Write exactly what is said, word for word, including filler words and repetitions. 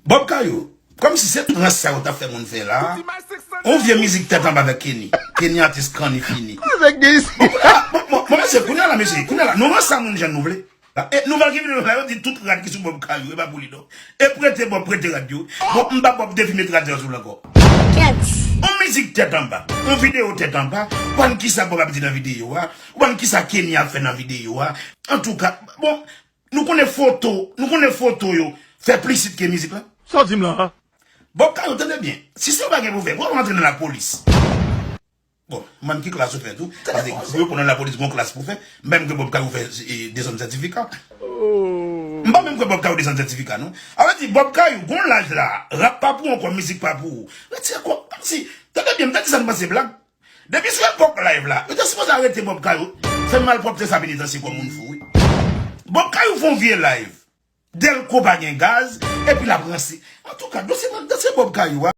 Bob Kayou, kòmsi se tout rans sa yo t ap fè moun fè la. On vye mizik tèt anba avèk Kenny. Kenny atis kanni fini. Kote nèg gen isi? Bon, bon, bon, mesye, kounye a la, mesye, kounye a la, nou rans sa moun jan nou vle. La, e nouvèl ki vini la, yo di tout rad ki sou Bob Kayou, e pa pou li non. E prete Bob, prete rad yo. Bon, m ba Bob defi met rad sa sou l ankò. On mizik tèt anba, on videyo tèt anba, ou konn kisa Bob ap di nan videyo a, ou konn kisa Kenny ap fè nan videyo a. Antouka, bon, nou konnen foto, nou konnen foto yo fè plis it ke mizik la. Sa w di m la a? Bob Kayou, tande byen. Si se w pa gen pou fè, pou w antre nan lapolis. Bon, m bann ki klas ou fè tou. Paske pou yo pran nan lapolis, gon klas pou fè. M pa menm ke Bob Kayou fè e, desann sètifika. M pa menm ke Bob Kayou desann sètifika, non. A vle di, Bob Kayou, gon laj la, rap pa pou ou ankò, mizik pa pou ou. Retire kò, kòmsi, tande byen, m ta di sa, m panse blag. Depi sou epòk live la, yo te sipoze arete Bob Kayou, fè malpwòpte sa penitansye kòm moun fou, wi. Bob Kayou fè on vye live. Delco pa gen gaz, epi l ap ranse. Antouka, dosye, dosye Bob Kayou a.